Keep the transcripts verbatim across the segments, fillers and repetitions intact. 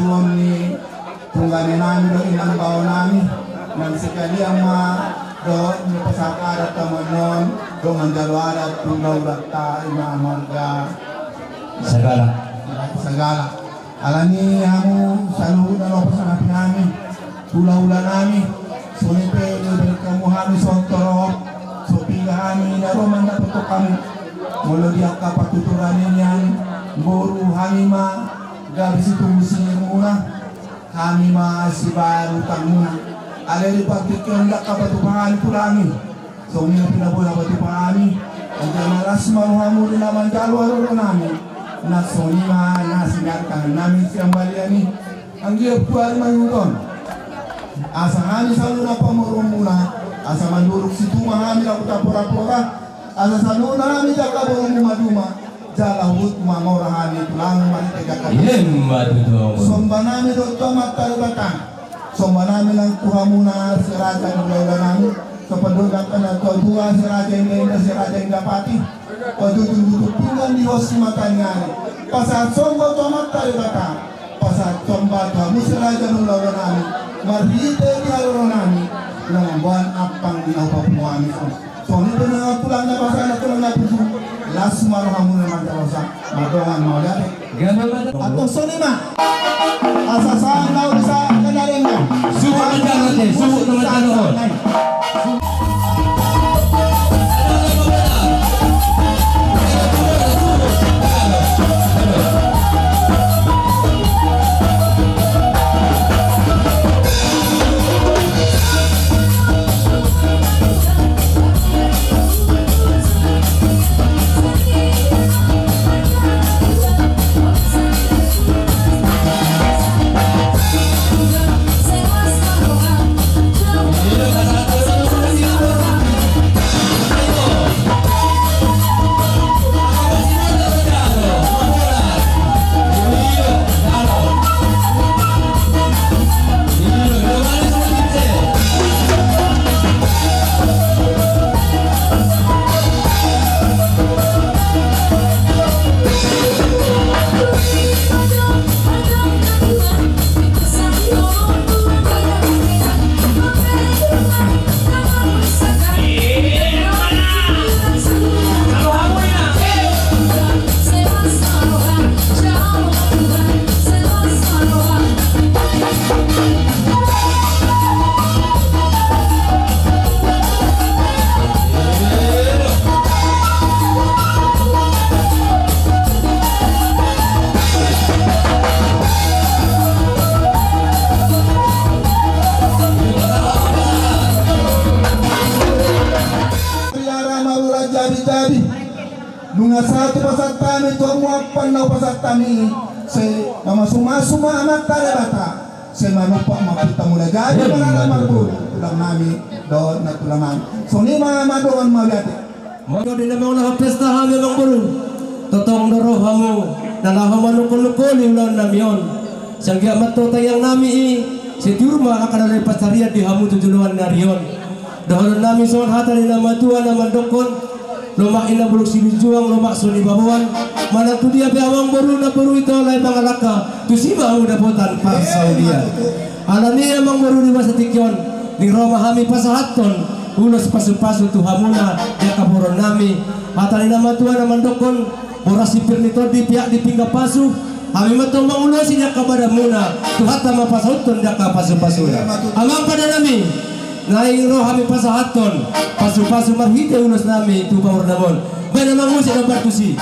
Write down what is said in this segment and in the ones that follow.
Tuan ni tungganenami dohot inang baonami, nang sekalian ma dohot ni pasahat adat tamuan on, dohot manjalo adat tu hulahulanta ima marga Sagala. Sagala. Alani hamu saluhutna na pasangapi nami, hulahulanami, songon i pe na dibereng hamu hami songon torop, so piga hami na ro mandapothon hamu. Molo di angka partuturan i nian, boru hami ma gabe situbu sirumuna, hami ma sibahen utangmuna. Alai di partingkian on ndang hapatupa hami tulang i. Songon i na pinaboi hapatupa hami. Anggiat na las ma rohamu di na manjalo haroronami. Na songon i ma na siniarkan nami sian balian i. Anggiat tu ari mangihuthon, asa hami saluhutna pamoruonmuna, asa mandurung situma hami laho tu porapora. Asa saluhutna hami jala borumuna maduma, jala huhut mamora hami tulang marhite jangkar. Ima tutu. Somba nami do tu Amanta Debata. Somba nami nang tu hamuna si raja ni hulahulanami. Somba do nang tu natuatua, si raja indainda, si raja indapati. Pajujung tutu pinggan di hos ni mata ni ari. Pasahat somba tu Amanta Debata. Pasahat somba tu hamu si raja ni hulahulanami. Marhite di haroronami na mamboan ampang di na hupapungu hami on. Songon i pe nang tulang na basa, na tulang na tubu, las ma rohamuna manjalo, asa mandongan mauliate. Antong songon i ma. Asa sahat na uli sahat na darenggan. Suhut na manjalo, suhut na manjalo. Piara ma ulaon jabi-jabi. Nunga sahat tu pasahat nami tu hamu ampang na hupasahat nami i, sai mamasu-masu ma Amanta Debata, sai manumpak ma Ompunta Mulajadi. Ima tutu. Marana marguru tulang nami dohot na tulang nami. Songon i ma, mandongan mauliate. Molo di na mangulahon pesta hami amangboru, tongtong do ro hamu na laho manungkol-nungkoli ulaon nami on. Sai anggiat ma tong tangiang nami i, sai tiur ma angka na laho pansarian di hamu tu joloan ni ari on. Dohonon nami songon hata ni na matua na mandokkon: Lomak i na bulung silinjuang, lomak so nibaboan. Manang tu dia pe amangboru, namboru, ito, lae, mangalangka, tusi ma hamu dapotan parsaulian. Alani i amangboru, di bagasan tingki on, naeng ro ma hami pasahathon ulos pasu-pasu tu hamuna di angka boronnami. Hata ni na matua na mandokkon: Boras sipir ni tondi, piak di pinggan pasu. Hami ma tong mangulosi di angka badanmuna, Tuhanta ma pasauthon di angka pasu-pasuna. Amang padanami, naeng ro hami pasahathon pasu-pasu marhite ulosnami tu pamoruonnami on. Baen amang musik na partusi.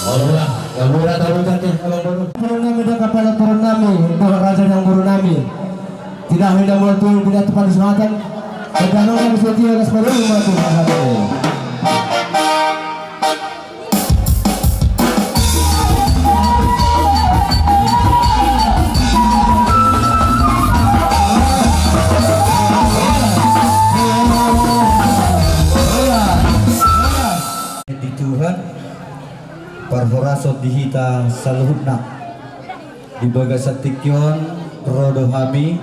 Olo, olo, olo, olo. Turun nami, dah kapala turun nami, dohot raja nang guru nami. Tidak hina mual tu, tidak tu panis matan. Kedano nami setia gas pada rumah tu. Di Tuhan, parhorasan di hita saluhutna. Di bagasan tingki on ro do hami,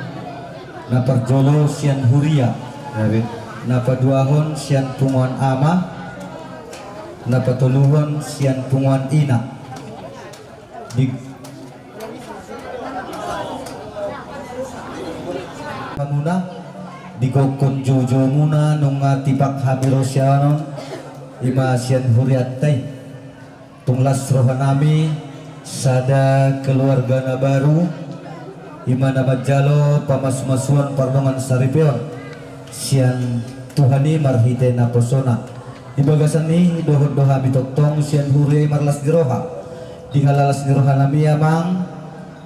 na parjolo sian huria, na paduahon sian punguan ama, na patoluhon sian punguan ina. Di, Hamuna, di gokhon joujou muna nunga tipak hami ro sian on, ima sian hurianta i. Tung las rohanami, sada keluarga na baru, ima na manjalo pamasumasuon pardongan saripeon sian Tuhan i marhite naposona. Di bagasan i dohot do hami tongtong sian huria i marlas ni roha. Di halalas ni rohanami amang,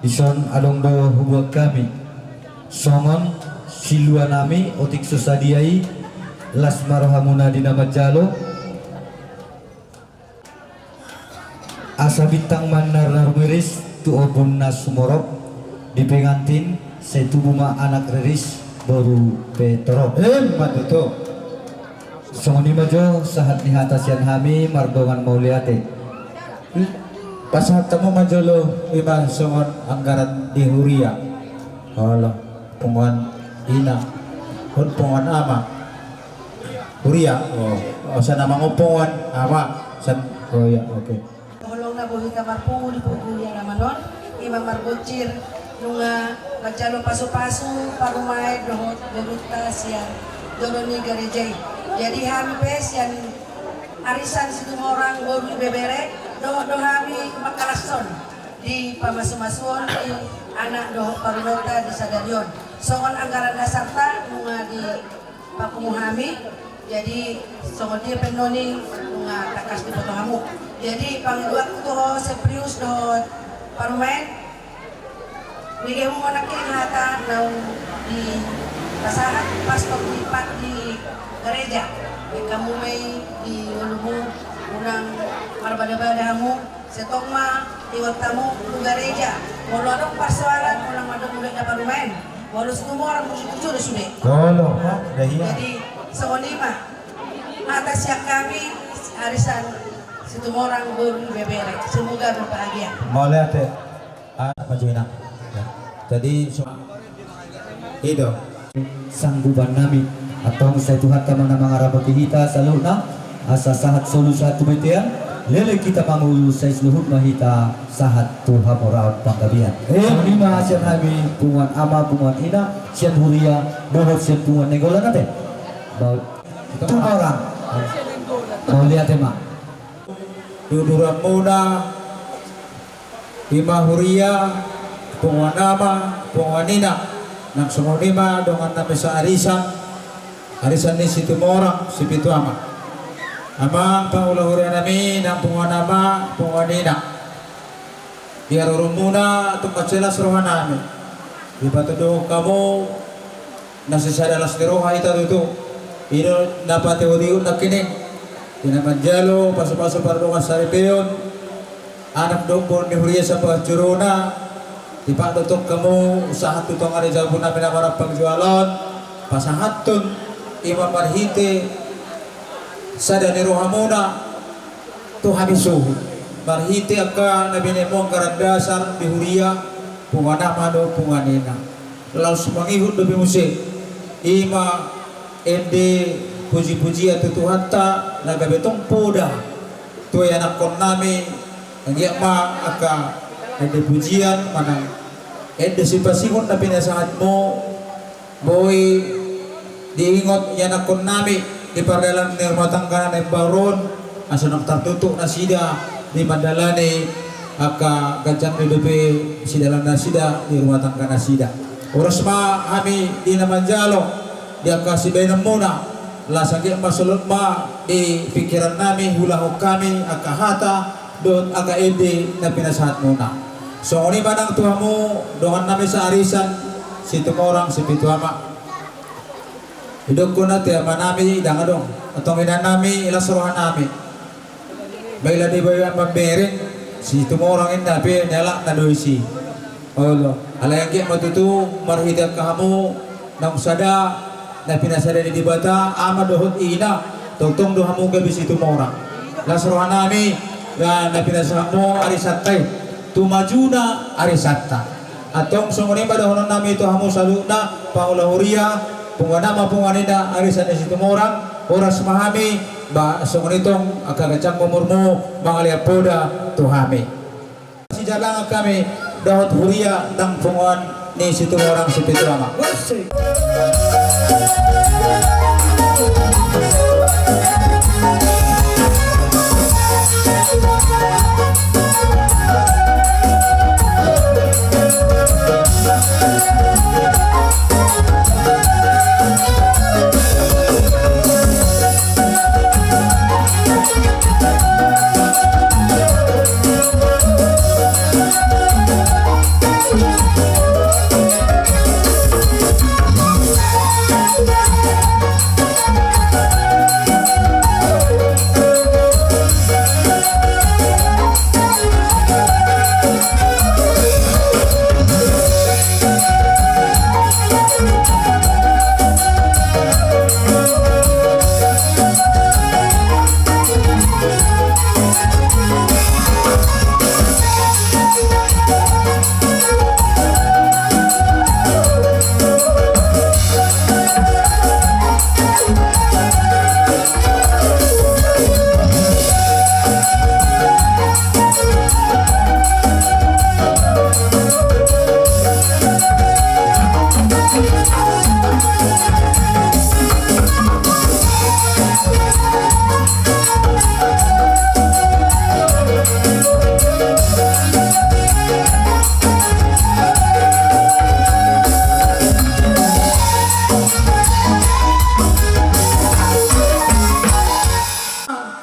dison adong do hubuat hami songon siluanami, otik so sadia i, las ma rohamuna di na manjalo. Asa bintang ma na marnarumiris tu ombun na sumorop, di pengantin sai tubu ma anak riris, boru pe torop. Emma tutu. Songon i ma jo sahat ni hata sian hami mardongan mauliate. Pasahat hamu ma jolo ima songon anggaran di huria. Olo, punguan ina, hon punguan ama. Huria, oh, oh, sana mangopongan, ama, san, oh iya, oke. Holong na boi hita marpungu di pogu ni alaman on, ima marbonsir, nunga manjalo pasupasu parumaen dohot berenta sian jolo ni gareja i. Jadi hami pe sian arisan Situmorang boru Ibebere, dohot do hami mangkalashon di pamasumasuon ni anak dohot parumaenta di sadari on. Songon anggaran dasarta nunga di papungu hami, jadi songon dia pe noni nunga tangkas diboto hamu. Jadi pangidoanku tu ho Seprius dohot parumaen, nigehum ma nangkin hata naung dipasahat pastor di pat di gareja. Baen hamu ma i di ngolumu, unang marbadabada hamu. Sai tong ma ingot hamu tu gareja. Molo adong parsoalan, unang mandok mulak na parumaen. Molo Situmorang, molo Situmorang sude. Olo, dah iya. Jadi songon i ma hata sian hami, arisan Situmorang boru Ibebere. Semoga berbahagia. Mauliate. Ah, maju ina. Jadi so- I do. Sanggupannami. Antong sai Tuhanta ma na mangaramoti hita saluhutna, asa sahat solu sahat tu bontean, leleng hita mangolu, sai saluhut ma hita sahat tu hamoraon panggabean. Eh. Songon i ma sian hami punguan ama, punguan ina, sian huria, dohot sian punguan Nainggolan ate. Mau tu orang. Mauliate ma. Di uduranmuna, ima huria, punguan ama, punguan ina, nang songon i ma dongannami saarisan, arisan ni Situmorang, Sipitu Ama. Amang pangula hurianami, nang punguan ama, punguan ina. Di haroromuna tung mansai las rohanami. Dipatuduhon hamu na sisada las ni roha hita tutu. I do na patihutihut nangkining. Di na manjalo pasupasu pardongan saripeon, anak dohot boru ni huria sapanjurona. Tipak do tong hamu sahat tu tonga ni jabu nami na marampang juala on, pasahathon ima marhite sada ni rohamuna tu hami suhut. Marhite angka na binaenmu anggaran dasar di huria, punguan ama dohot punguan ina. Laos mangihut dope muse ima ende pujipujian tu Tuhanta na gabe tong poda tu ianakkonnami, anggiat ma angka ende pujian manang ende sipasingot na pinasahatmu boi diingot ianakkonnami di pardalanan ni rumah tangga na imbaru on, asa nunga tartutup nasida di mandalani angka ganjang ni dope sidalan nasida di rumah tangga nasida. Horas ma hami di na manjalo di angka sibaenonmuna, laos anggiat ma solot ma di pingkirannami huulahon hami angka hata dohot angka ende na pinasahatmuna. Songon i ma nang tu hamu dongannami saarisan Situmorang Sipitu Ama. Didokkon ate amanami ndang adong, antong inanami las rohanami. Baen dibaen mambereng, Situmorang inna pe nialap na do isi. Olo, alai anggiat ma tutu marhite angka hamu naung sada na pinasada ni Debata, ama dohot ina, tongtong do hamu gabe Situmorang. Las rohanami, na, na pinasahatmu arisanta i, tu majuna arisanta. Antong songon i ma dohononnami tu hamu saluhutna, pangula huria, punguan ama punguan ina, arisan ni Situmorang, horas ma hami, ba songon i tong angka ganjang umurmu, mangalean poda tu hami. Sijalangan hami dohot huria nang punguan Ni Situmorang Sipitu Ama.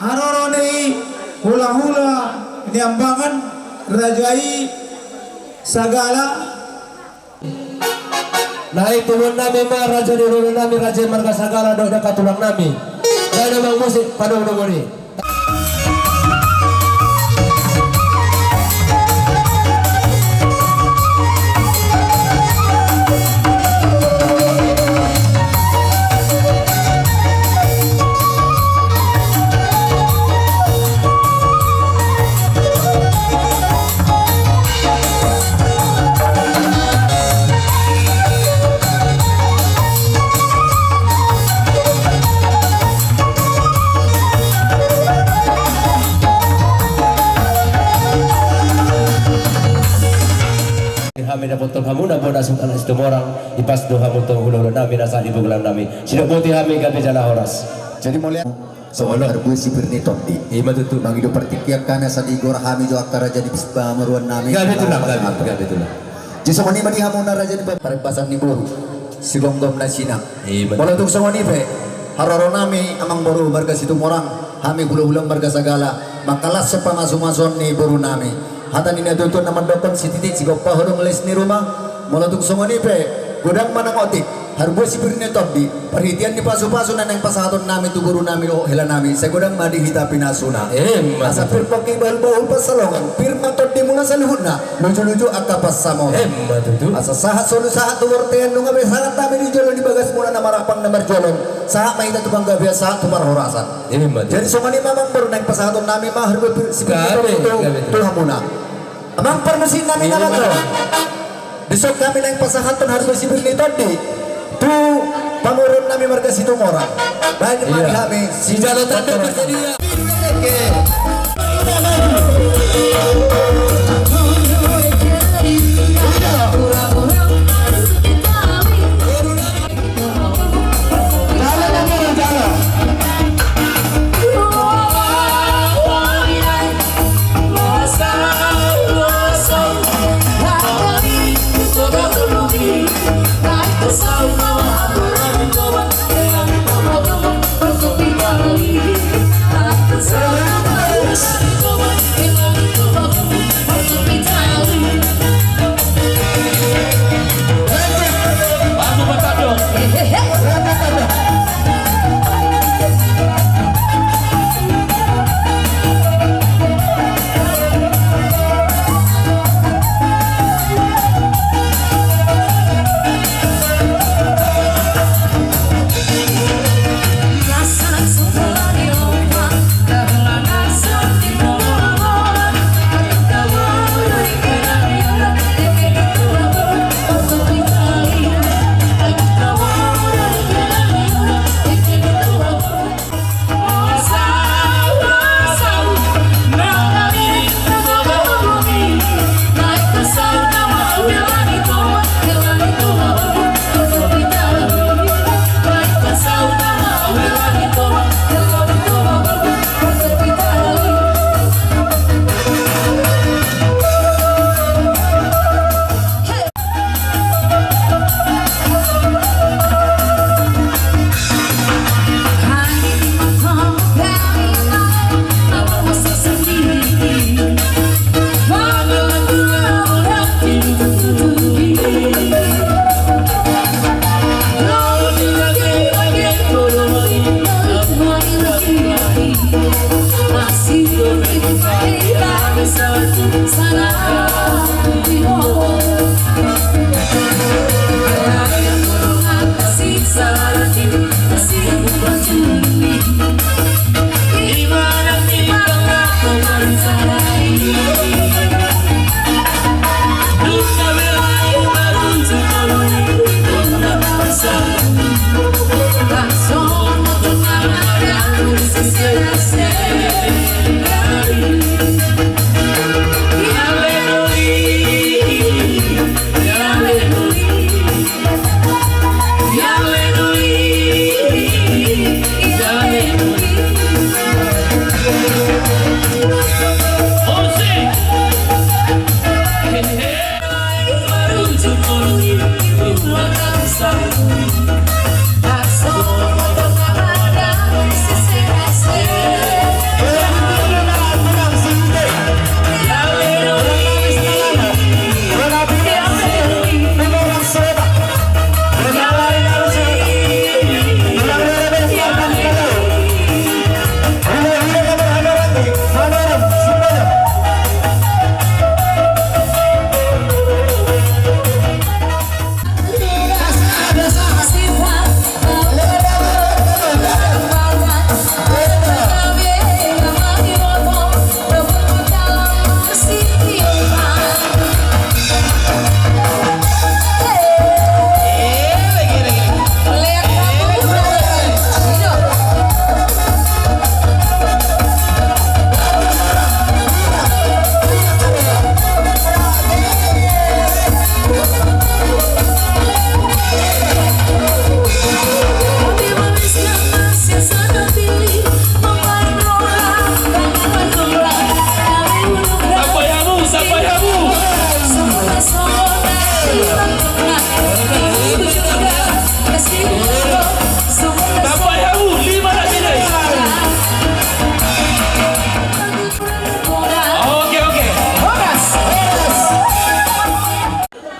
Haroro ni hulahula Niambangan, raja i Sagala. Na i tubuan nami ma, raja ni hulahula nami, raja i marga Sagala, dohot angka tulang nami. Dai na, amang musik, padomu do muni. Hami dapothon hamuna bona suhut anak Situmorang, ipas do hamu tu hulahula nami na sahat di pogu nami. Sidok boti hami, gabe jala horas. Jadi mauliate. Songon i, parbue sipir ni tondi. Ima tutu. Mangido partingkian hami asa di gora hami jo angka raja ni pamoruon nami. Gabe tulang, gabe, gabe tulang. Jadi songon i ma di hamuna raja ni pa-, parbasan ni boru, sigomgom na sinang. Ima tutu. Molo tung songon i pe, haroro nami amangboru marga Situmorang, hami hulahula marga Sagala, mangkalashon pamasumasuon ni boru nami. Hata ni natuatua na mandokkon, sititi sigompa, hodong les ni ruma. Molo tung songon i pe, godang ma nang otik, parbue sipir ni tondi, parhitean ni pasupasu na naeng pasahaton nami tu boru nami dohot hela nami, sai godang ma di hita pinasuna. Ima tutu. Asa pir pongki bahulbahul pansalongan, pir ma tondimuna saluhutna, lujuluju angka pansamotan. Ima tutu. Asa sahat solu sahat tu bontean, nunga be sahat hami di jolo di bagasmuna na marhampang na marjolom, sahat ma hita tu panggabean, sahat tu parhorasan. Ima tutu. Jadi songon i ma amangboru, naeng pasahaton nami ma parbue sipir ni tondi tu, gabe, gabe tulang, tu hamuna. Amang parmusik nami na mato. Ima. Dison hami naeng pasahathon parbue sipir ni tondi tu pamoruon nami marga Situmorang. Baen ma di hami. Sijalo tando bersedia.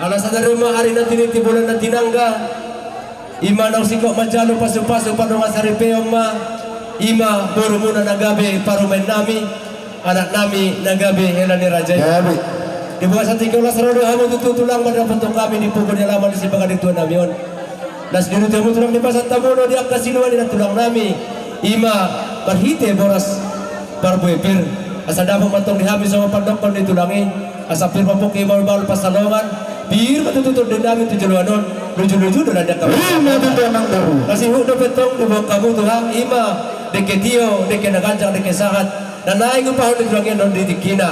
Ala sadari on ma ari na tiniti, bulan na tinangga, i ma naung singkop manjalo pasupasu pardongansaripeon ma, i ma borumuna na gabe parumaennami, anaknami na gabe hela ni raja i. Gabe. Di bagasan tingki on las ro do hamu tutu tulang mandapothon hami di pogu ni alaman ni sipangadetuanami on. Las di ruti hamu tulang di pasahat hamu do di angka siluan ni nantulangnami, i ma marhite boras parbue pir. Asa dapot ma antong di hami songon pandokkon ni tulang i, asa pir ma pongki, bahulbahul pansalongan, pir ma tutu tondinami tu joloan on, lujuluju do landa hami. I ma tutu, amang boru. Las ihut dope antong diboan hamu tu hami, i ma dengke tio, dengke na ganjang, dengke sahat na naeng upahon ni tulang i annon di tingkina.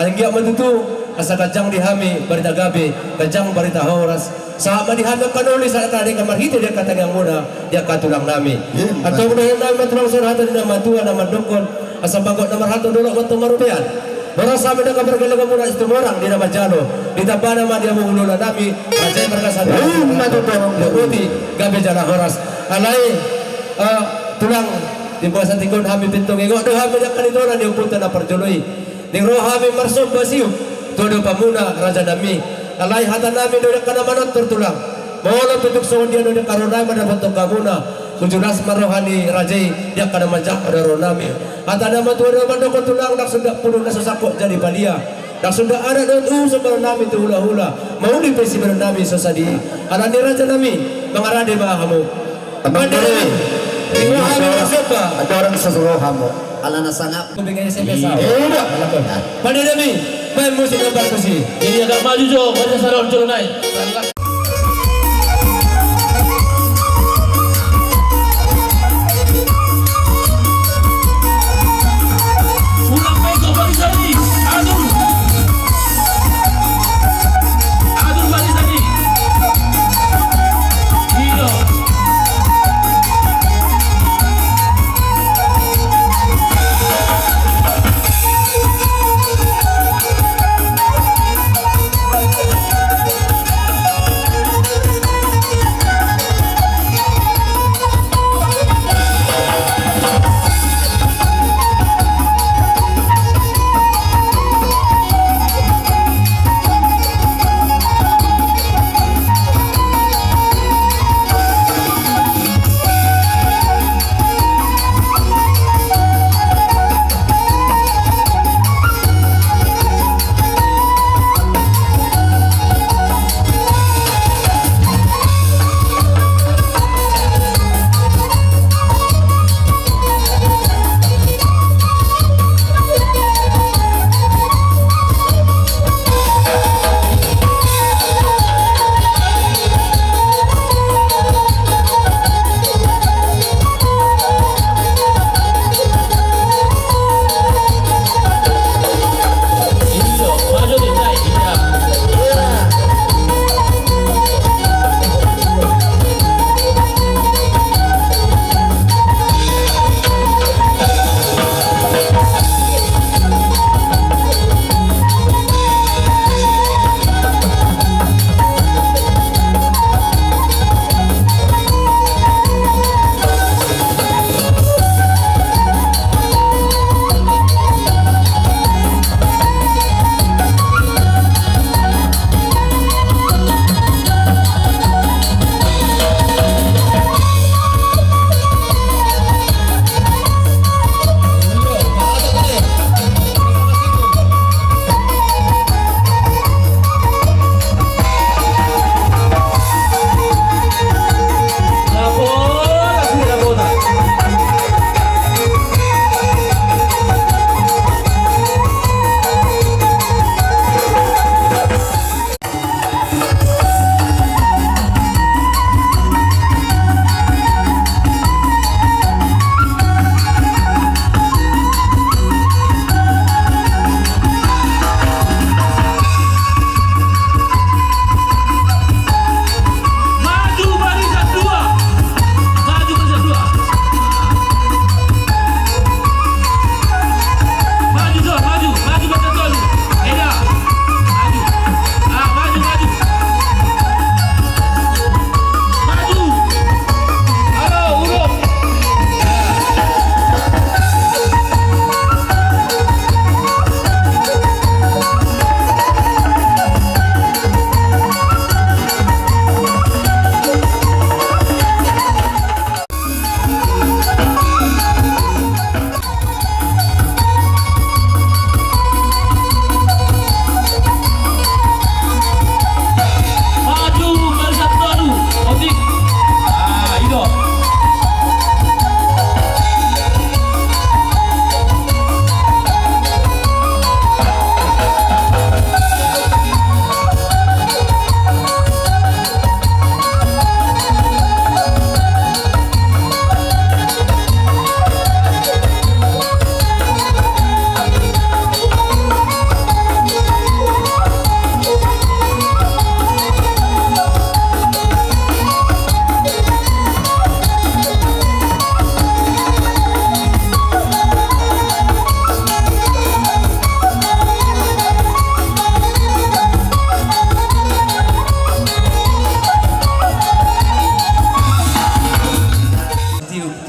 Anggiat ma tutu asa ganjang di hami barita gabe, ganjang barita horas. Sahat ma di hami angka na uli, sahat angka na denggan marhite di angka tangiangmuna di angka tulangnami. Antong dohononnami ma tulang songon hata ni na matua na mandokkon, asa bagot na marhalto, dolok ma antong marupean. Horas hami di angka pargellengonmuna, Situmorang di na manjalo, ditambana ma di hamu hulahula nami, raja i marga Santa. Dapoti gabe jala horas. Alai, eh, tulang, di bagasan tingki on hami pe antong ingot do hami di angka ni tona ni ompunta na parjolo i. Naeng ro hami marsomba siup tu adopanmuna, rajanami. Alai hatanami do di angka na manortor tulang. Molo pe tung songon dia do di angka rohanami mandapothon hamuna, uju las ma roha ni raja i di angka na manjangkon rohanami. Hata ni na matua do mandokkon tulang, ndang songon dia pudun na so sangkot jadi palia, ndang songon dia anak dohot uhu sombanonnami tu hulahula, mauli pe sibahenonnami so sadi. Alani rajanami, mangarade ma hamu. Amang boru. Pande nami. Ro hami marsomba. Adong sasolo hamu. Ala na sangap. Kuping S M S. Iya. Pande nami. Main musik na bagus i. Ini agak maju jo, baca salon jolo nai. Ulang baik, Bang Rizal. Aduh. Aduh, Bang Rizal.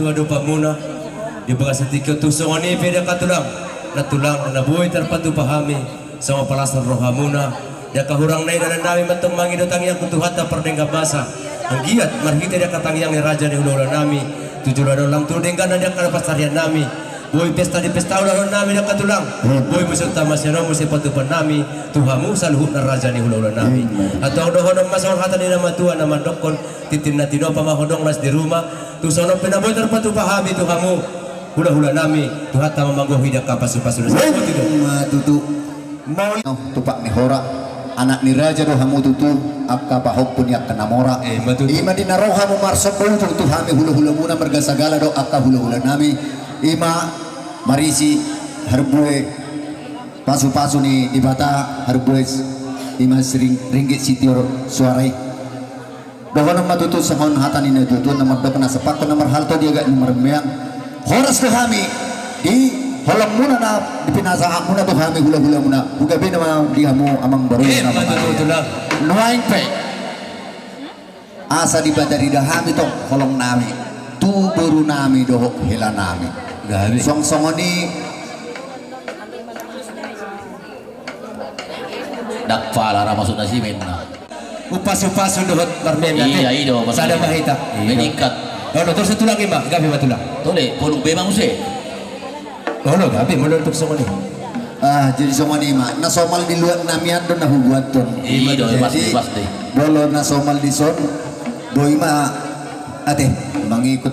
Padupaonmuna di bagasan tingki on, tung songon i pe di angka tulang, nantulang na boi tarpatupa hami songon palasan rohamuna. Di angka hurang na i, dalan nami mantong mangido tangiang tu Tuhanta pardenggan basa, anggiat marhite di angka tangiang ni raja ni hulahula nami, tu joloan on lam tu denggan na di angka pansarian nami, boi pesta di pesta ulaon nami di angka tulang, boi muse tama sian on muse patupaon nami tu hamu saluhutna raja ni hulahula nami. Antong dohonon ma songon hata ni na matua na mandokkon, tintin na tinopa ma hodong las di ruma. Tung songon on pe na boi tarpatupa hami tu hamu hulahula nami, Tuhanta ma manggohi di angka pasupasu na sahat. Ima tutu. Mauliate, tupak ni hora, anak ni raja do hamu tutu, angka pahompu ni angka na mora. Ima di na ro hamu marsomba ujung tu hami hulahulamuna marga Sagala dohot angka hulahula nami. Ima marisi harbue pasupasu ni Debata, harbue, ima siring ringgit sitiur suara i. Dohonon ma tutu songon hata ni na tutu na mandok na sapakkon na marhalto di agak ni marmeang. Horas do hami di holongmuna na di pinasahatmuna tu hami hulahulamuna. Gabe nama di hamu amang boru na mangalian. Nuaeng pe asa dipatarida hami tong holong nami tu boru nami dohot hela nami. Songon songon i. Ndang pala ra masuk na simen na. Upasu-pasu dohot marmenda. Iya, i do, sada ma hita. Meningkat. Olo, torus tulang ima, gabe ma tulang. Tole, poluk be ma muse. Olo, gabe molo tung songon i. Ah, jadi songon i ma. Na somal di luat nami an do na hubuathon. I do, pasti, pasti. Molo na somal dison, boi ma ate mangikut.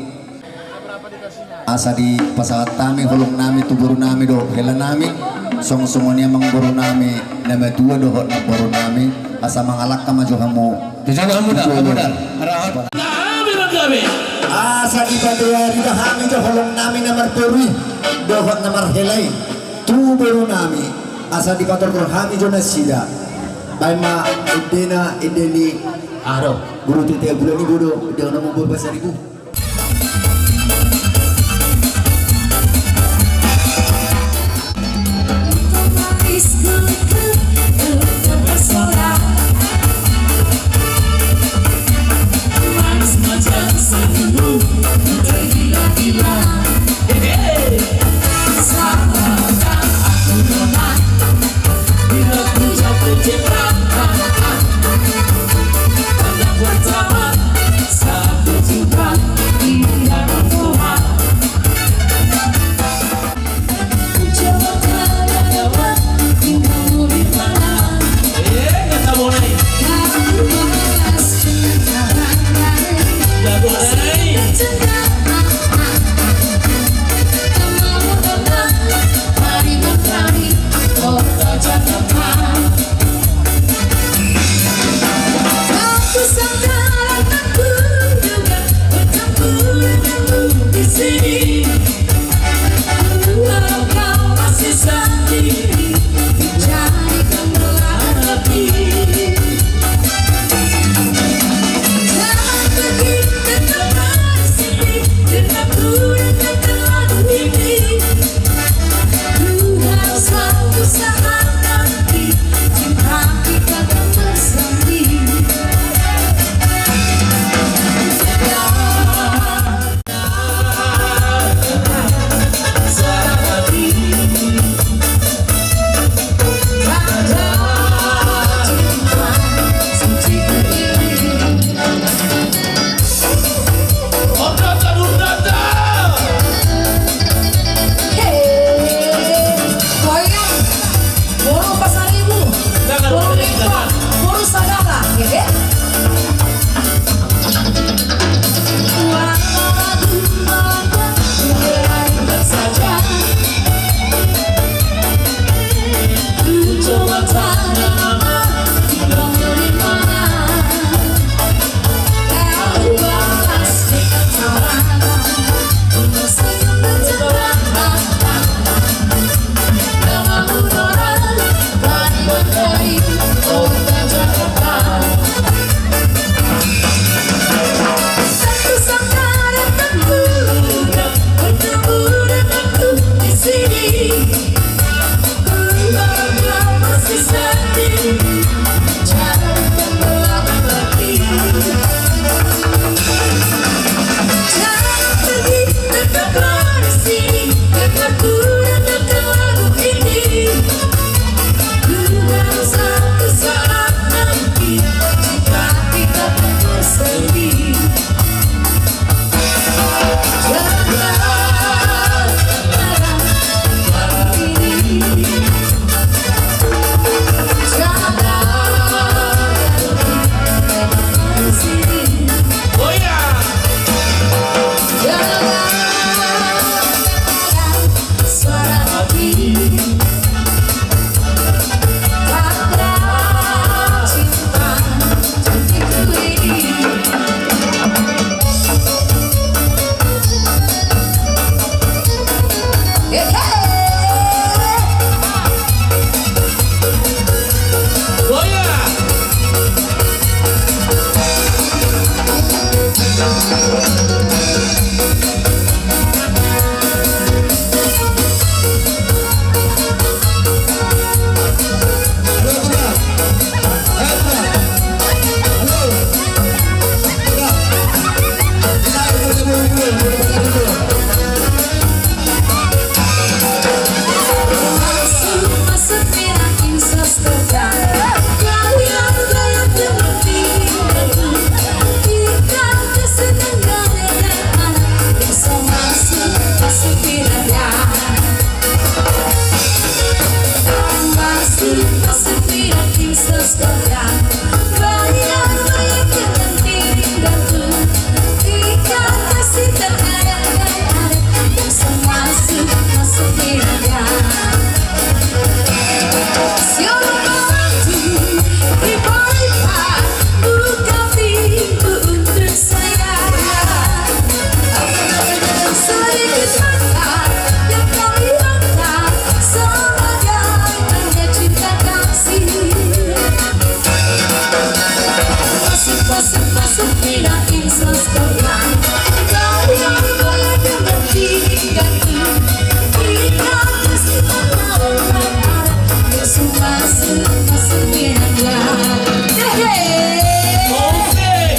Asa dipasahat hami holong nami tu boru nami dohot hela nami. Songon songon i amang boru nami na matua dohot na boru nami. Asa mangalangka ma jo hamu. Asa dipatarida hami jo holong nami na marboru i dohot na marhela i tu boru nami. Asa dipatortor hami jo nasida. Baen ma endena, ende ni. Aha do? Boru Tete Bulan Ibu do, ende na mamboru Pasaribu.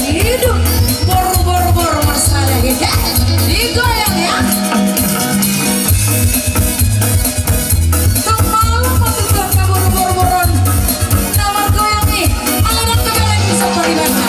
Hidup boru, boru, boru, marsada, ya. Digoyang, ya. Tong malo ma tu angka boru, boru, boru on na margoyang i. Ala dang tegalan bisa paribanna.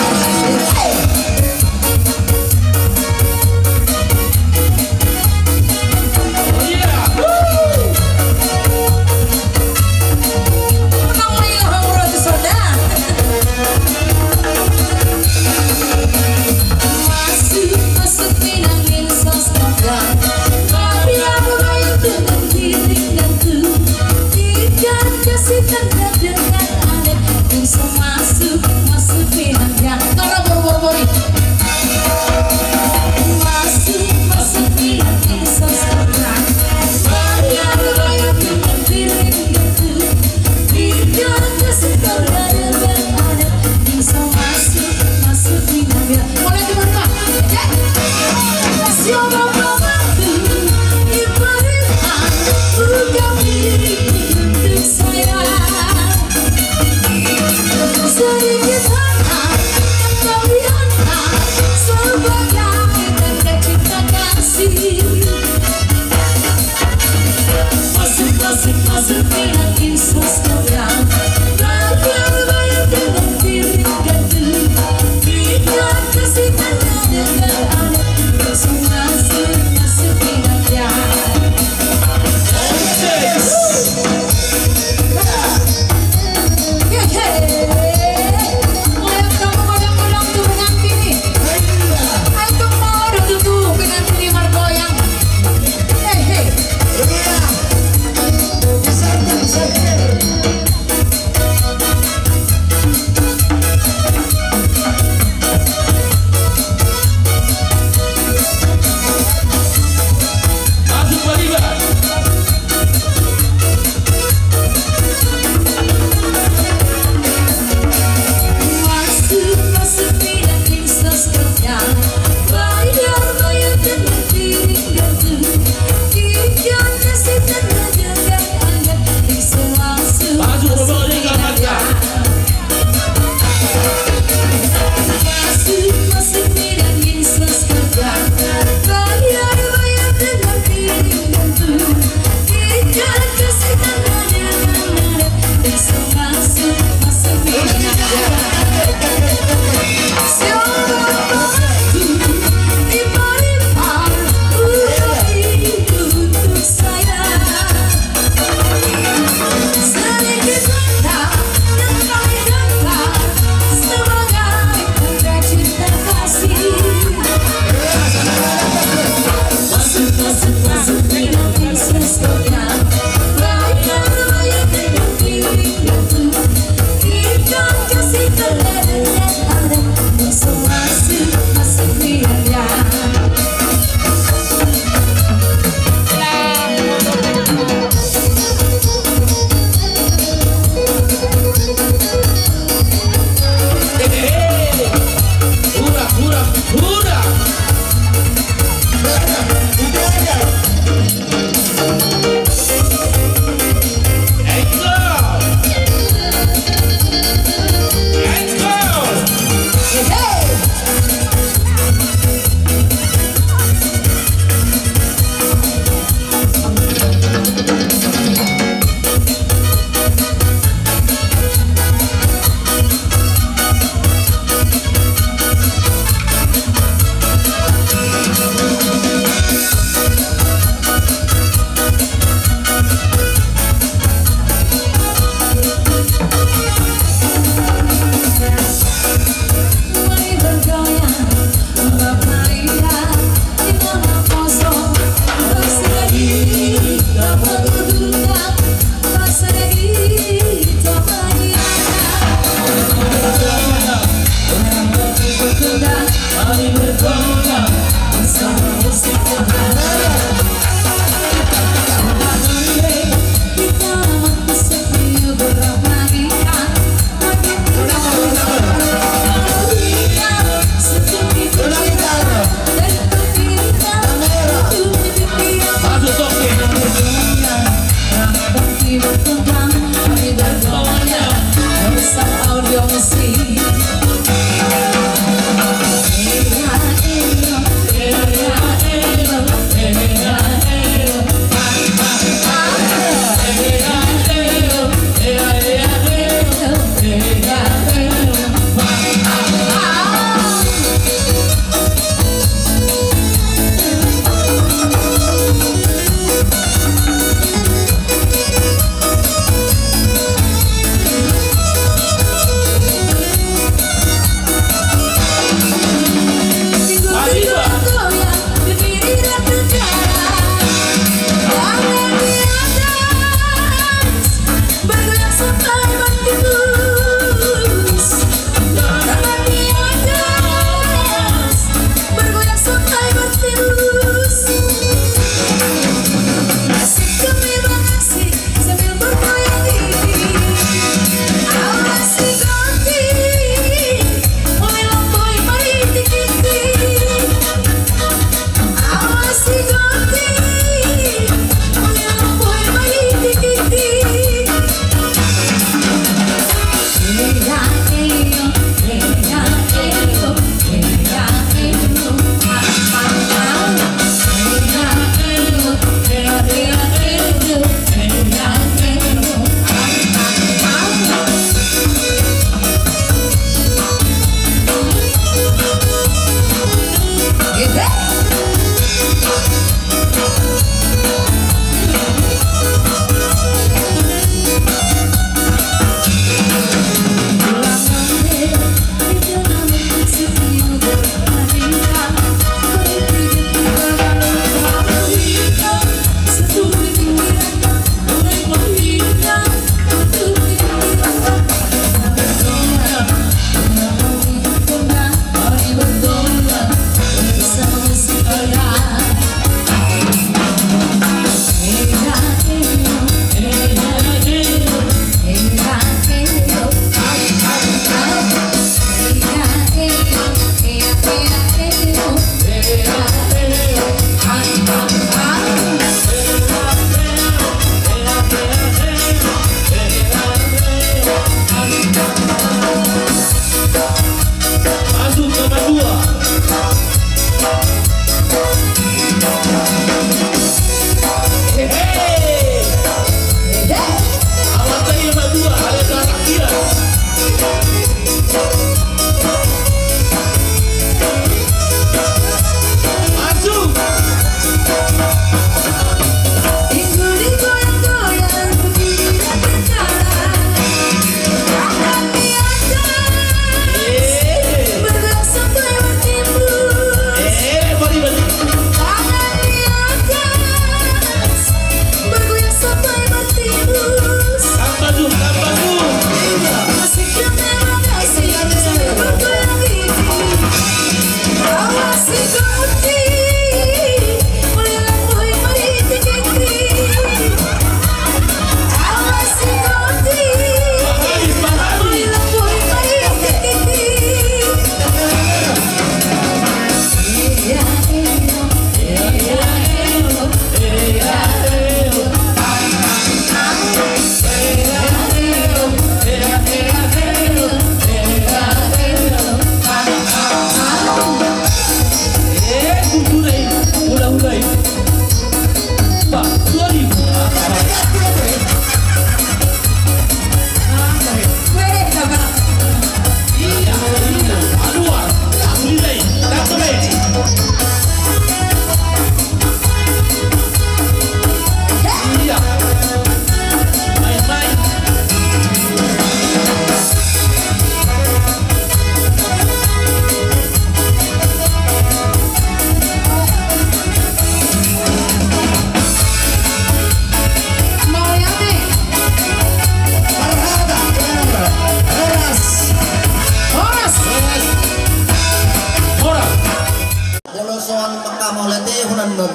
Molo songon manghamauliatehon annon,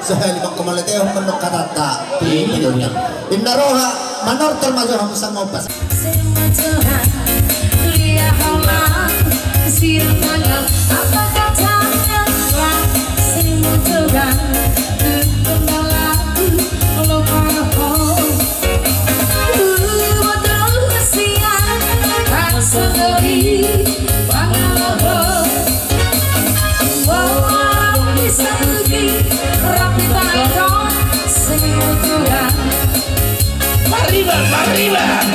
sahali manghamauliatehon annon hatanta. Inna roha, manortor ma jo hamu sangompas. Pariban, pariban.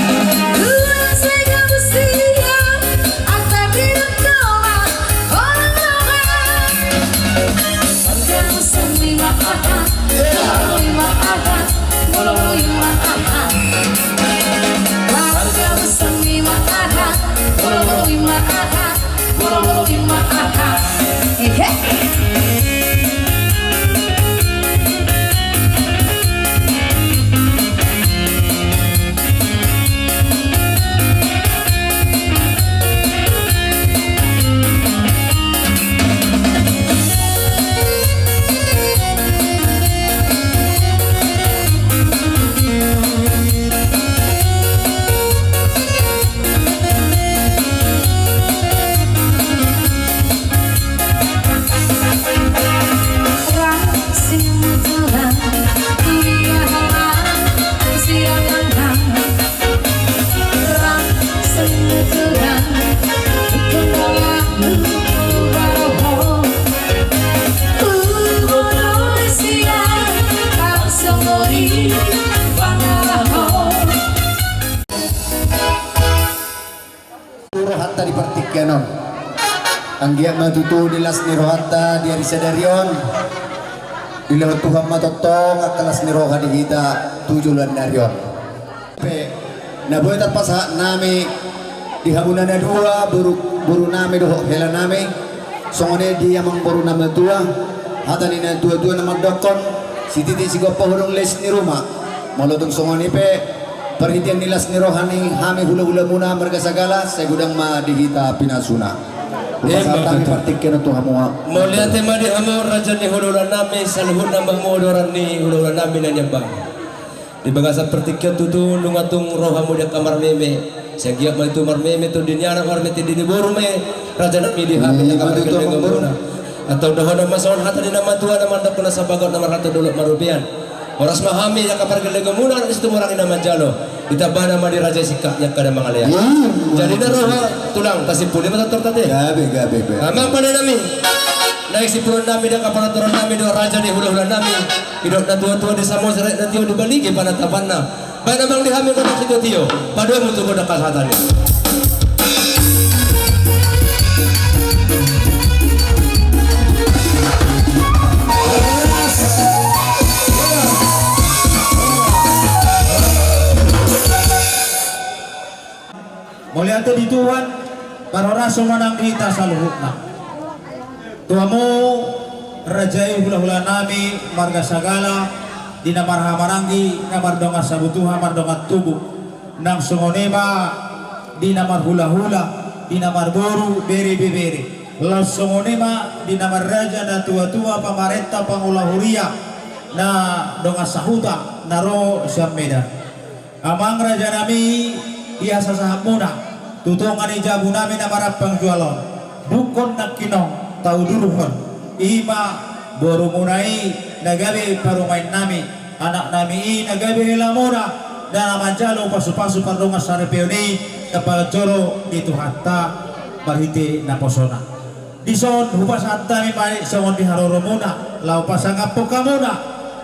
Rohanta di partingkian on. Anggiat ma tutu di las ni rohanta di ari sadari on. Dilehon Tuhan ma tongtong angka las ni roha di hita tu joloan ni ari on. Pe na boi tarpasahat nami di hamuna na dua, boru, boru nami dohot hela nami. Songon i di amangboru na matua, hata ni na tua-tua na mandokkon, sititi sigompa hudong les ni ruma. Molo tung songon i pe, parhitean ni las ni roha ni hami hula-hulamuna marga Sagala, sai godang ma di hita pinasuna. Hupasahat hami partingkian on tu hamu. Mauliate ma di hamu raja ni hula-hula nami, saluhutna ma hamu dohonon ni hula-hula nami na niambang. Di bagasan partingkian tutu nunga tung ro hamu di angka marmeme. Sai anggiat ma tutu marmeme tondi ni anak, marmeme tondi ni boru ma i raja nami di hami angka pargellengonmuna. Antong dohonon ma songon hata ni na matua na mandok, na sabagot na marhalto, dolok marupean. Horas ma hami angka pargellengonmuna, anak ni Situmorang i na manjalo. Ditambahna ma di raja i singkat ni angka na mangalean. Jadi na roha tulang, tasimpuli ma tortor ta ate. Gabe, gabe, gabe. Amang pande nami. Naeng simpulon nami di angka panortoron nami dohot raja ni hula-hula nami. Didok na tua-tua di Samosir, na tio di Balige panatapanna. Baen amang di hami gondang sitio-tio, padomu tu gondang hasahatan i. Mauliate di Tuhan, parhorasan ma nang hita saluhutna. Tu hamu raja i hula-hula nami marga Sagala, di na marhahamaranggi, na mardongan sabutuha, mardongan tubu. Nang songon i ma di na marhula-hula, di na marboru, bere, ibebere. Laos songon i ma di na marraja, na tuatua, pamarenta, pangula huria, na dongan sahuta na ro sian Medan. Amang rajanami, di hasasahatmuna tu tonga ni jabunami na marampang jual on, dungkon nangkin on taudurhon, i ma borumuna i na gabe parumaennami, anaknami i na gabe helamuna, na manjalo pasupasu pardongan saripeon i, na panjalo di Tuhanta marhite naposona. Dison hupasahat hami ma i songon di haroromuna, laho pasangaphon hamuna,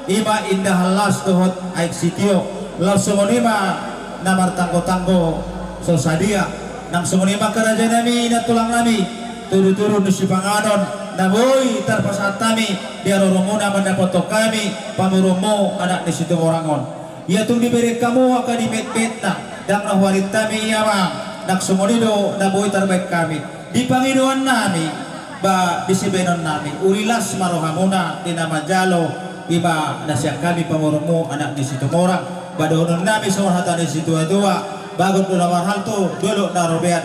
i ma indahan las dohot aek sitio, laos songon i ma na martanggotanggo so sadia. Nang songon i ma angka rajanami, nantulangnami, tudutudu ni sipanganon na boi tarpasahat hami di haroromuna mandapothon hami pamoruonmu anak ni Situmorang on. Ia tung dibereng hamu angka di metmetna, ndang na huarit hami ia ma, nang songon i do na boi tarbaen hami. Di pangidoannami, ba di sibaenonnami, uli las ma rohamuna di na manjalo, i ma na sian hami pamoruonmu anak ni Situmorang. Ba dohononnami songon hata ni situatua, bagot do na marhalto, dolok na robean.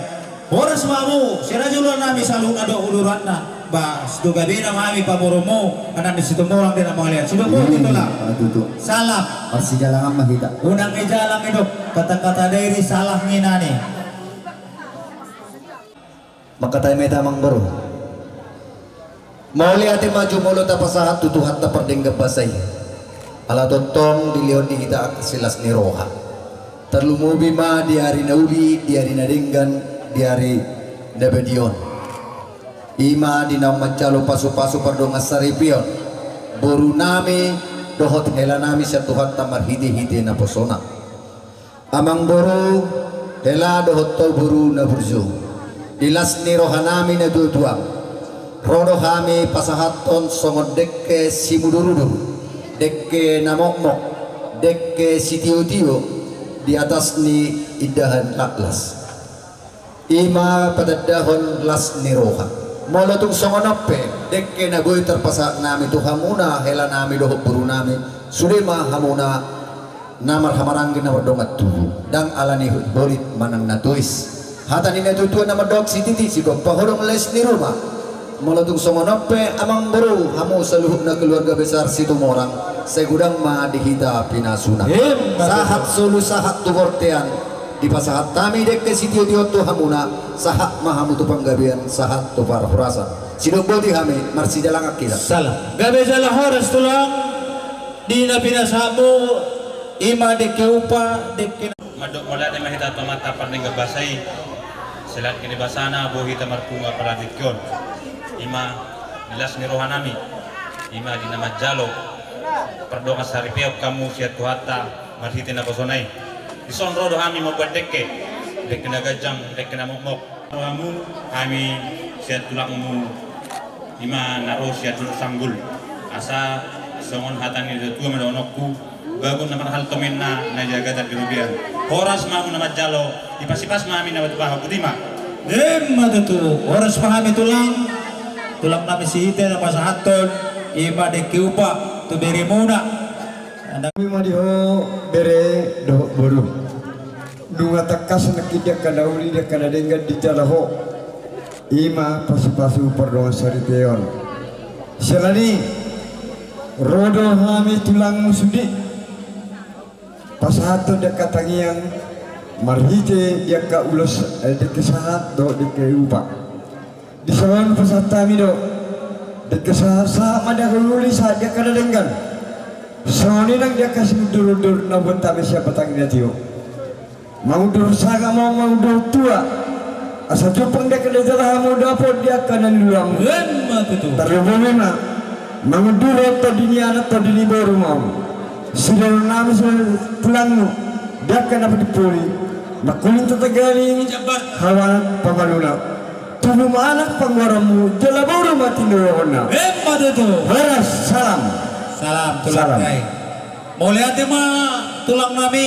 Horas ma hamu, sai raja ulaonnami saluhutna dohot uduranna. Ba, sido gabena ma hami pamoruonmu anak ni Situmorang di na mangalean. Sido boti, hmm, tulang. Ah, tutu. Salam. Marsijalangan ma hita. Unang ni jalang i do, katakata dairi salah nginani. Mangkatai ma hita, amangboru. Mauliate ma jumolo tapasahat tu Tuhanta pardenggan basa i. Ala tongtong dilehon di hita angka silas ni roha. Tarlumobi ma di ari na uli, di ari na denggan, di ari na badia on. I ma di naung manjalo pasupasu pardongan saripeon borunami dohot helanami sian Tuhanta marhitehite naposona. Amangboru, hela dohot ho boru na burju, di las ni rohanami na tuatua, ro do hami pasahathon songon dengke simudurudur, dengke na mokmok, dengke sitiotio di atas ni indahan las. I ma patandahon las ni roha. Molo tung songon on pe dengke na boi tarpasahat nami tu hamuna helanami dohot borunami, sude ma hamuna na marhahamaranggi na mardongan tubu, ndang ala ni holit manang na tois. Hata ni na tuatua na mandok, sititi sigompa, holong les ni ruma. Molo tung songon on pe, amangboru, hamu saluhutna keluarga besar Situmorang, sai godang ma di hita pinasuna. Emma tutu. Sahat solu, sahat tu bontean, dipasahat hami dengke sitiotio tu hamuna, sahat ma hamu tu panggabean, sahat tu parhorasan. Sidok boti hami, marsijalangan hita. Salam. Gabe jala horas tulang, di na pinasahatmu, i ma dengke upa, dengke. Mandok mauliate ma hita tu Amanta pardenggan basa i, sai laos nangkin di basana boi hita marpungu apala dengke on. I ma di las ni rohanami, i ma di na manjalo pardongan saripeon hamu sian Tuhanta marhite naposona i. Dison ro do hami mamboan dengke, dengke na ganjang, dengke na mokmok. Ro hamu, hami sian tulangmu, i ma na ro sian Dolok Sanggul. Asa songon hata ni na tuatua ma dohononku, bagot na marhalto ma inna, na jagatan di robean. Horas ma hamu na manjalo, ipasipas ma hami na batu paha, boti ma. Emma tutu, horas ma hami tulang, tulangnami sihite na pasahathon, i ma dengke upa tu beremuna. Hami ma di ho bere dohot boru. Nunga tangkas nangkin di angka na uli, di angka na denggan dijalo ho. I ma pasupasu pardongan saripeon. Siala ni i, ro do hami tulangmu sude pasahathon di angka tangiang marhite di angka ulos, eh, dengke sahat dohot dengke upa. Dison pasahat hami do dengke sahat, sahat ma di angka uli, sahat di angka na denggan. Songon i nang di angka simudurudur na huboan hami sian batang ni na tio. Mangundur sanga ma, mangundur tua. Asa jumpang di angka na jala hamu, dapot di angka na niluluanmu. Emma tutu. Tarlumobi ma mangundur tondi ni anak, tondi ni boru ma. Sidohononnami songon tulangmu di angka na pudi-pudi. Mangkuling tatangani, hawa pamaluna. Tubu ma anak pangoaranmu, jala boru ma tinadongonna. Emma tutu. Horas, salam. Salam, tulang. Salam. Mauliate ma tulangnami,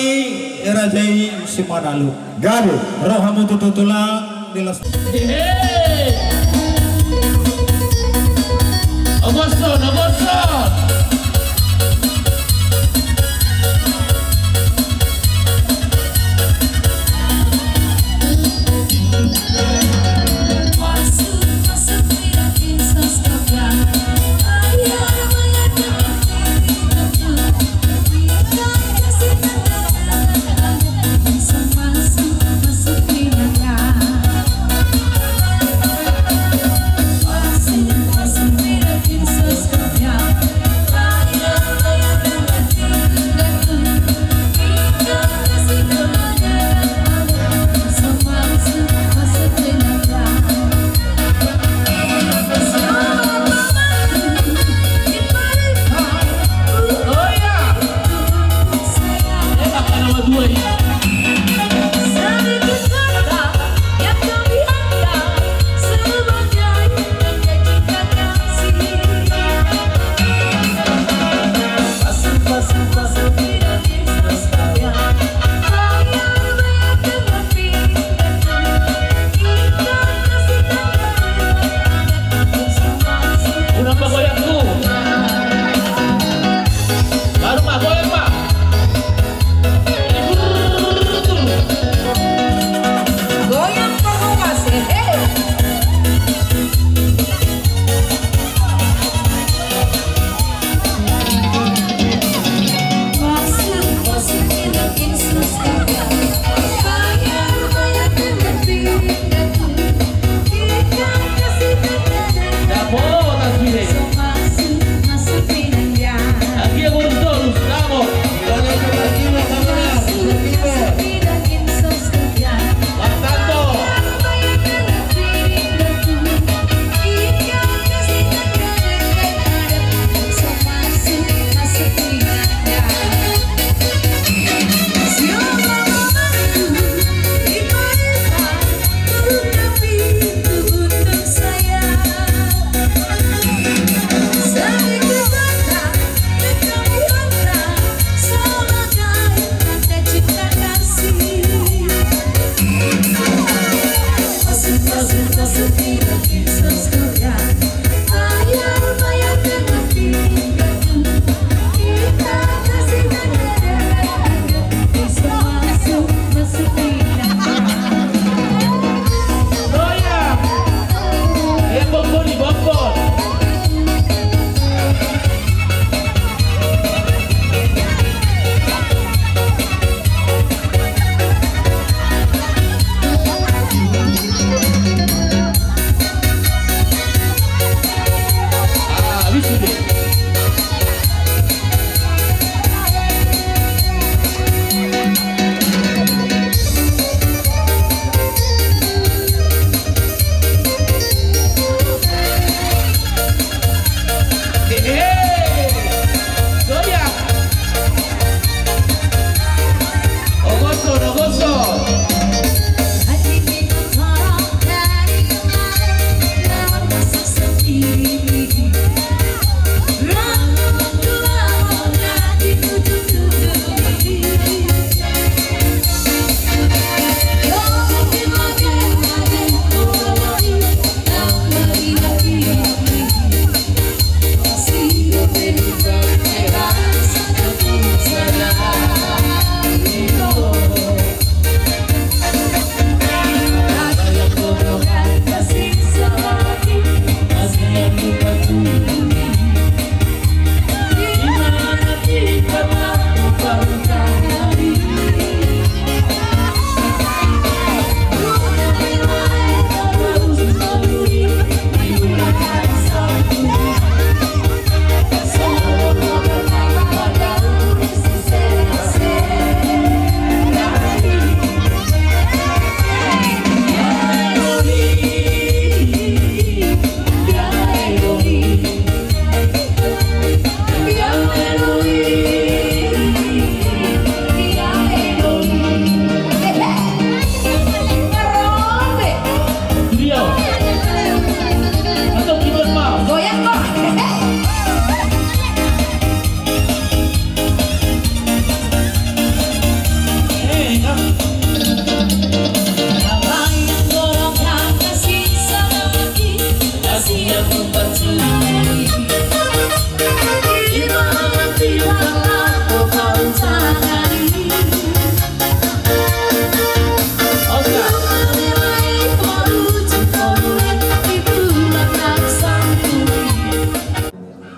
raja i Simanalu. Gabe. Ro hamu tutu tulang, di las. Hehe. Oboson, oboson.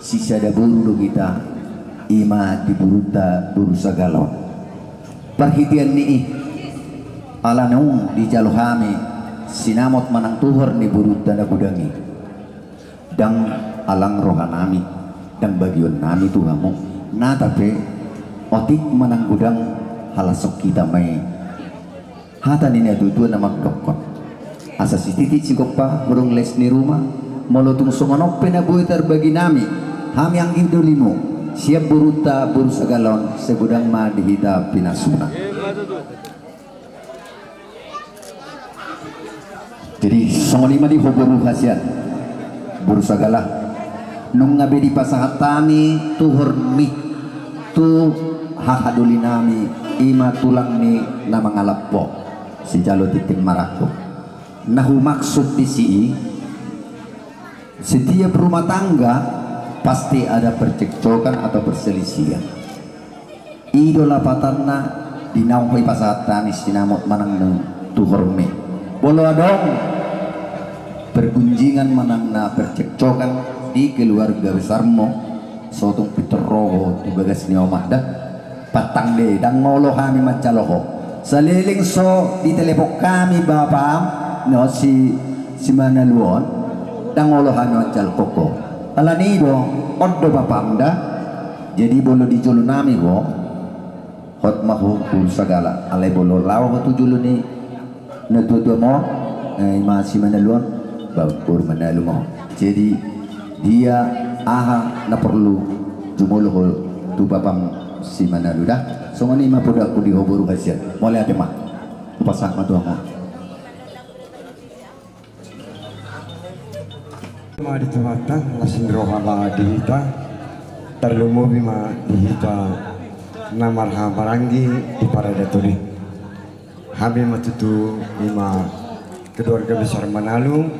Sisada boru do hita, i ma di borunta boru Sagala on. Parhitean ni i, ala naung dijalo hami sinamot manang tuhor ni borunta na godang i, ndang alang rohanami, ndang bagionnami tu hamu. Nata pe, otik manang godang, halashon hita ma i. Hata ni natuatua na mandokkon: Asa sititi sigompa, burung les ni ruma. Molo tung songon on pe na boi tarbagi nami, hami anggi dolimu, sian borunta boru Sagala on, sai godang ma di hita pinasuna. Jadi songon i ma di ho boru hasian, boru Sagala, nunga be dipasahat hami tuhormi tu hahadolinami, i ma tulang ni na mangalap ho, sijalo tintin marangkup. Na humaksud disi i, setiap rumah tangga pasti ada percekcokan atau perselisihan. I do lapatanna di naung hupasahat hami sinamot manang na tuhormi. Molo adong pergunjingan manang na percekcokan di keluarga besarmu, so tung pintor ro ho tu bagas ni omak da. Pantang be, ndang olo hami manjalo ho. Saleleng so ditelepon hami bapam, no, si, si Manalu on, ndang olo hami manjalo ho. Alani i do, on do bapam da. Jadi molo di jolonami ho, hot ma ho boru Sagala. Alai molo laho ho tu jolo ni natuatuam on, eh, i ma si Manalu on, ba, boru Manalu ma ho. Jadi dia aha na porlu jumolo ho tu bapam si Manalu da. Songon i ma podaku di ho boru hasian. Mauliate ma. Hupasahat ma tu hamu. Ma di Tuhanta, las ni roha ma di hita, tarlumobi ma di hita na marhahamaranggi di paradaton i. Hami ma tutu i ma keluarga besar Manalu,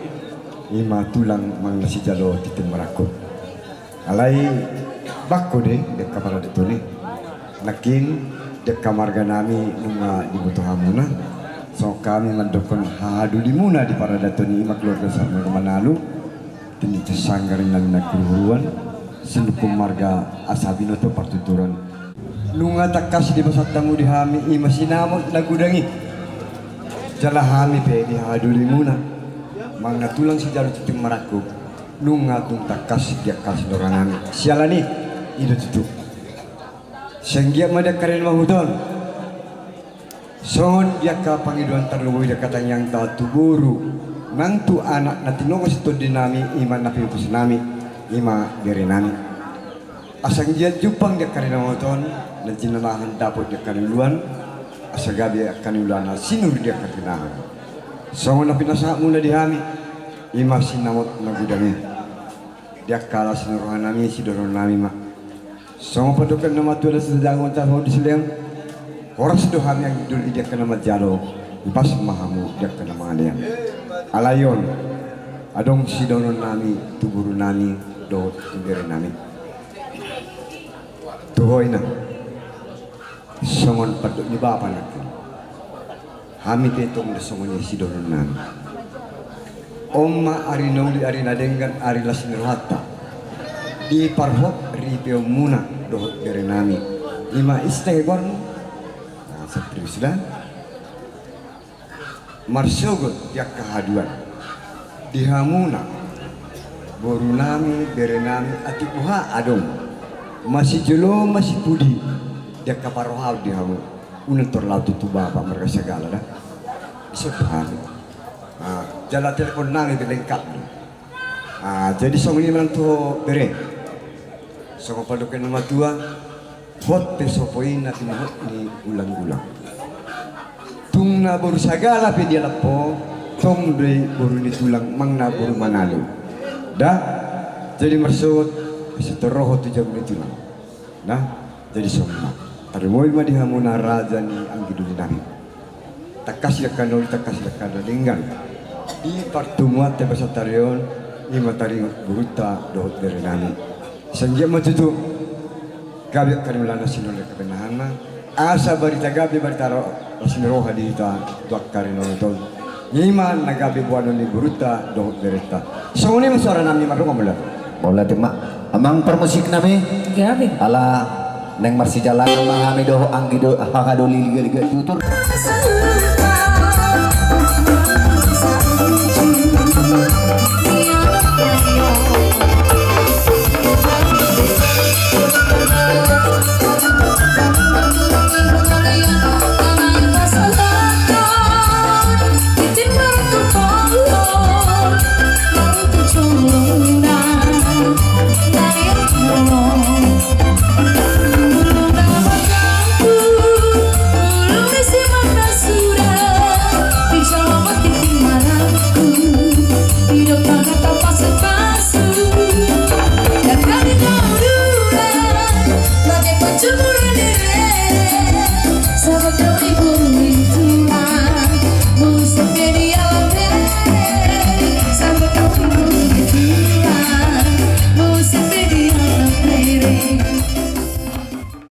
i ma tulang manang na sijalo tintin marangkup. Alai bangko do di angka paradaton i. Nangkin di angka marganami nunga diboto hamuna. Songon hami mandokkon hahadolimuna di paradaton i, i ma keluarga besar Manalu, tintin sanggar ni nami na hurhuruan, sinungkun marga asa binoto partuturan. Nunga tangkas dipasahat hamu di hami i ma sinamot na godang i. Jala hami pe di hahadolimuna manang na tulang sijalo tintin marangkup, nunga tung tangkas di angka sidohononnami. Siala ni i do tutu. Sai anggiat ma di angka ari na mahuton, songon di angka pangidoan, tarlumobi di angka tangiangta tu boru nang tu anak na tinopa ni tondinami, i ma na pinungkus nami, i ma berenami. Asa anggiat jumpang di angka ari na mahuton na jinalahan, dapot di angka na uluan, asa gabe angka na uluan na sinur di angka na tinahan. Songon na pinasahatmuna di hami, i ma sinamot na godang i. Di angka las ni rohanami, sidohononnami ma. Songon pandohan ni na matua, na sijajangon tahu di silehon. Horas do hami anggi doli di angka na manjalo, ipas ma hamu di angka na mangalean. Alai on, adong sidohononnami tu borunami dohot tu berenami. Tu ho, Inang. Songon pandok ni bapa nangkin, hami pe tong do songon i sidohononnami. On ma ari na uli, ari na denggan, ari las ni rohanta. Diparhot ripeonmuna dohot berenami, i ma Ista Heborn. Nah, satrius da. Marsogot di angka haduan di hamuna, borunami, berenami, atik boha adong, masijolo, masipudi, di angka parrohaon di hamu. Unang tor laho tutu bapa marga Sagala da. Dison do hami. Ah, jala telepon nami pe lengkap do. Ah, jadi songon i ma nang tu ho bere. Songon pandohan ni na matua, hot pe sopo i na tinuhuk ni ulang-ulang. Tung na boru Sagala pe dialap ho, tong do i boru ni tulang manang na boru Manalu. Da, jadi marsogot, asa tor ro ho tu jabu ni tulang. Nah, jadi songon i ma. Tarlumobi ma di hamuna raja ni anggi doli nami. Tangkas di angka na uli, tangkas di angka na denggan. Di partemuanta basatari on, i ma taringot borunta dohot berenami. Sai anggiat ma tutu gabe angka na ulaon na sinur di angka pinahanna. Asa barita gabe, barita ro-, las ni roha di hita tu angka ari na mahuton. I ma na gabe boanon ni borunta dohot berenta. Songon i ma suara nami, marroha ma. Mauliate ma. Amang parmusik nami. Gabe. Ala naeng marsijalangan ma hami dohot anggi do, hahadoli liga-liga tutur.